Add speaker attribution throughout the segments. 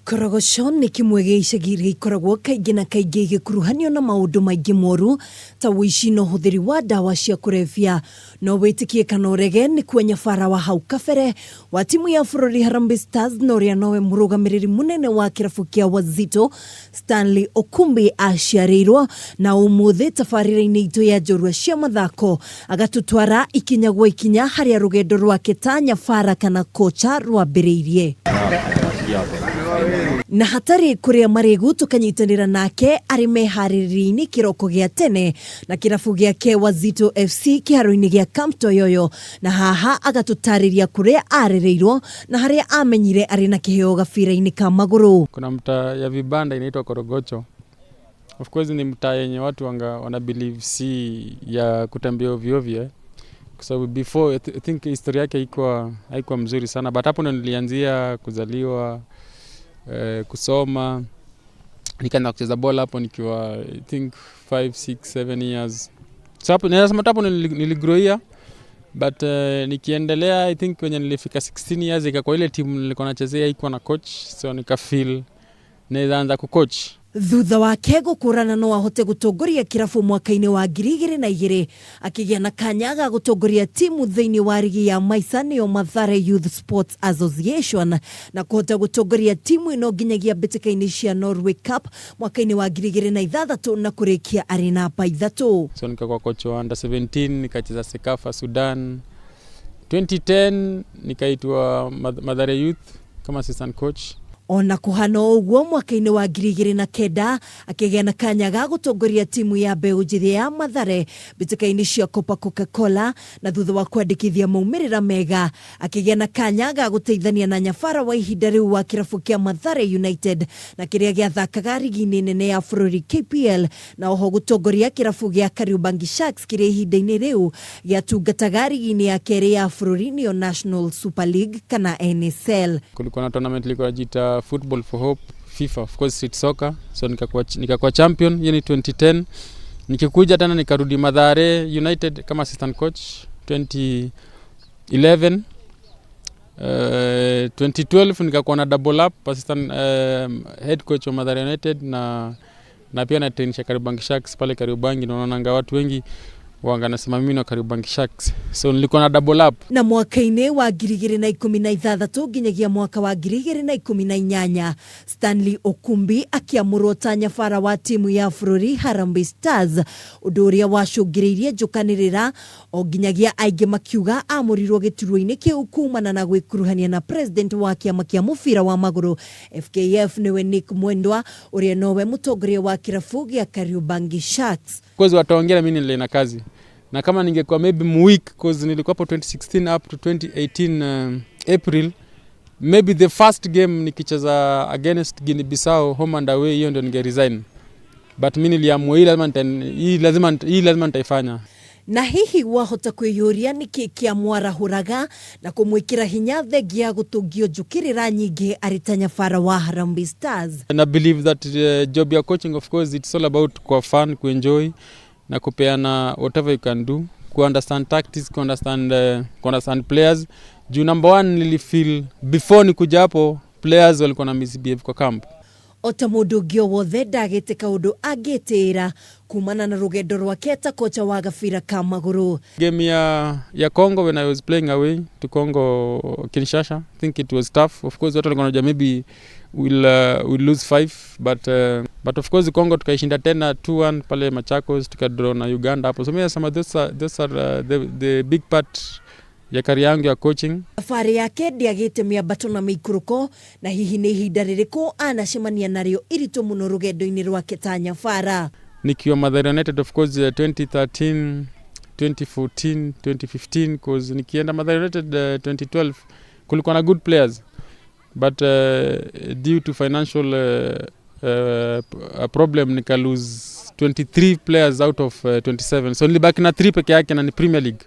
Speaker 1: Korogocho nĩ kĩmwe gĩa icagi iria ikoragwo kaingĩ na kaingĩ igĩkuruhanio na maũndũ maingĩ moru ta ũici na ũhũthĩri wa ndawa cia kũrebia. No wĩtĩkie kana ũrege nĩkuo nyabara wa hau kabere wa timu ya bũrũri Harambee Stars na ũrĩa nowe mũrũgamĩrĩri mũnene wa kĩrabu kĩa Wazito Stanley Okumbi aciarĩirwo na ũmũthĩ tabarĩra-inĩ itũ ya njorua cia mathako agatũtwara ikinya gwa ikinya harĩa rũgendo rwake ta nyabara kana kocha rwambĩrĩirie. Na hatarĩ kũrĩa marĩgu tũkanyitanĩra nake arĩ meharĩrĩria-inĩ kĩroko gĩa tene na kĩrabu gĩake Wazito FC kĩharo-inĩ gĩa Camp Toyoyo na haha agatũtarĩria kũrĩa arereirwo na harĩa amenyire arĩ na kĩheo gabira-inĩ ka magũrũ.
Speaker 2: Kuna mtaa ya vibanda inaitwa Korogocho. Of course ni mtaa yenye watu wanga wana believe si ya kutembea ovyo ovyo, eh. Kwa sababu before I think historia yake haikuwa mzuri sana, but hapo ndo nilianzia kuzaliwa, kusoma, nikaanza kucheza bola hapo nikiwa I think 5 6 7 years. So hapo naweza sema tu hapo niligrowia, but nikiendelea, I think wenye nilifika 16 years, ikakuwa ile timu nilikuwa nachezea haikuwa na coach, so nikafeel naweza anza kucoach.
Speaker 1: Thutha wake gũkũrana no ahote gũtongoria kĩrabu mwaka-inĩ wa 2002, akĩgĩa na kanya ga gũtongoria timu thĩinĩ wa rigi ya Maisa, nĩyo Mathare Youth Sports Association, na kũhota gũtongoria timu ĩno nginyagia mbĩtĩka-inĩ cia Norway Cup mwaka-inĩ wa 2006 na kũrĩkia arĩ namba 3.
Speaker 2: So nikakuwa coach wa under 17, nikacheza CECAFA Sudan. 2010 nikaitwa Mathare Youth kama assistant coach.
Speaker 1: Ona kũhana ũguo, mwaka-inĩ wa 2009 akĩgĩa na kanya ga gũtongoria timu ya mbeũ njĩthĩ ya Mathare mbĩtĩka-inĩ cia Copa Coca-Cola, na thutha wa kwandĩkithia maumĩrĩra mega akĩgĩa na kanya ga gũteithania na nyabara wa ihinda rĩu wa kĩrabu kĩa Mathare United na kĩrĩa gĩathakaga rigi-inĩ nene ya bũrũri KPL, na oho gũtongoria kĩrabu gĩa Kariobangi Sharks kĩrĩa ihinda-inĩ rĩu gĩatungataga rigi-inĩ ya kerĩ ya bũrũri, nĩyo National Super League kana NSL.
Speaker 2: Kulikuwa na tournament ilikuwa inajiita Football for Hope FIFA, of course street soccer, so nikakuwa champion. Hiyo ni 2010. Nikikuja tena nikarudi Mathare United kama assistant coach 2011. 2012 nikakuwa na double up, assistant head coach wa Mathare United na pia natrainisha Kariobangi Sharks pale Kariobangi, na unaonanga watu wengi wanga nasema mimi na Kariobangi Sharks, so nilikuwa na double up.
Speaker 1: Na mwaka-inĩ wa 2016 nginyagia mwaka wa 2018, Stanley Okumbi akĩamũrwo ta nyabara wa timu ya bũrũri Harambee Stars, ũndũ ũrĩa wacũngĩrĩirie njũkanĩrĩra o nginyagia aingĩ makiuga amũrirwo gĩturwa-inĩ kĩu kumana na gwĩkuruhania na president wa kĩama kĩa mũbira wa magũrũ FKF, nĩwe Nick Mwendwa, ũrĩa nowe mũtongoria wa kĩrabu gĩa Kariobangi Sharks.
Speaker 2: Cause wataongea, mimi nilikuwa na kazi, na kama ningekuwa maybe mweak, cause nilikuwa hapo 2016 up to 2018 April, maybe the first game nikicheza against Guinea Bissau home and away, hiyo ndio ninge resign, but mi niliamua hii lazima nitaifanya.
Speaker 1: Na hihi wahota kwĩyũria nĩkĩ kĩamwarahũraga na kũmwĩkĩra hinya thengia ya gũtũngio njũkĩrĩra nyingĩ arĩ ta nyabara wa Harambee Stars?
Speaker 2: And I believe that job ya coaching, of course it's all about kwa fun, kuenjoy na kupeana whatever you can do, kuunderstand tactics, kuunderstand players, juu number one nilifeel before nikuja hapo players walikuwa na misbehave kwa camp.
Speaker 1: O ta mũndũ ũngĩ o wothe, ndagĩte kaũndũ angĩtĩĩra kumana na rũgendo rwake ta kocha wa gabira ka magũrũ.
Speaker 2: Game ya Congo, when I was playing away to Congo Kinshasa, I think it was tough. Of course watu walikuwa wanajua maybe we'll lose 5, but of course Congo tukaishinda tena 2-1 pale Machakos, tukadraw na Uganda hapo. So mimi nasema those are the big part ya career yangu ya coaching.
Speaker 1: Thabarĩ yake ndĩagĩte mĩambato na mĩikũrũko, na hihi nĩ ihinda rĩrĩkũ anacemania narĩo iritũ mũno rũgendo-inĩ rwake ta nyabara?
Speaker 2: Nikiwa Mathare United, of course 2013, 2014, 2015, cause nikienda Mathare United 2012 kulikuwa na good players, but due to financial problem nika lose 23 players out of 27, so nilibaki na 3 peke yake na ni Premier League.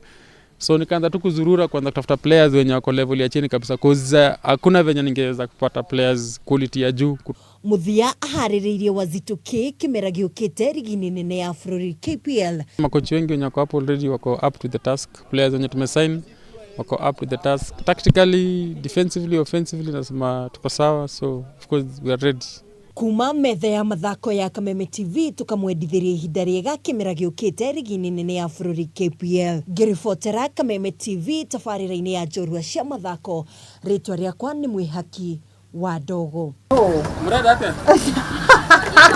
Speaker 2: So nikaanza tu kuzurura, kuanza kutafuta players wenye wako level ya chini kabisa, cause hakuna venye ningeweza kupata players quality ya juu.
Speaker 1: Mũthia aharĩrĩirie Wazito kĩ kĩmera gĩũkĩte rigi-inĩ nene ya bũrũri KPL?
Speaker 2: Makochi wengi wenye wako hapo already wako up to the task. Players wenye tumesign Wako up to the task tactically, defensively, offensively, nasema tuko sawa, so of course we are ready.
Speaker 1: Kuma metha ya mathako ya Kameme TV, tukamwendithĩria ihinda rĩega kĩmera gĩũkĩte rigi-inĩ nene ya bũrũri KPL. Ngĩribotera Kameme TV tabarĩra-inĩ ya njorua cia mathako, rĩtwa rĩakwa nĩ Mwĩhaki wa Ndogo.
Speaker 2: Mrenda atia?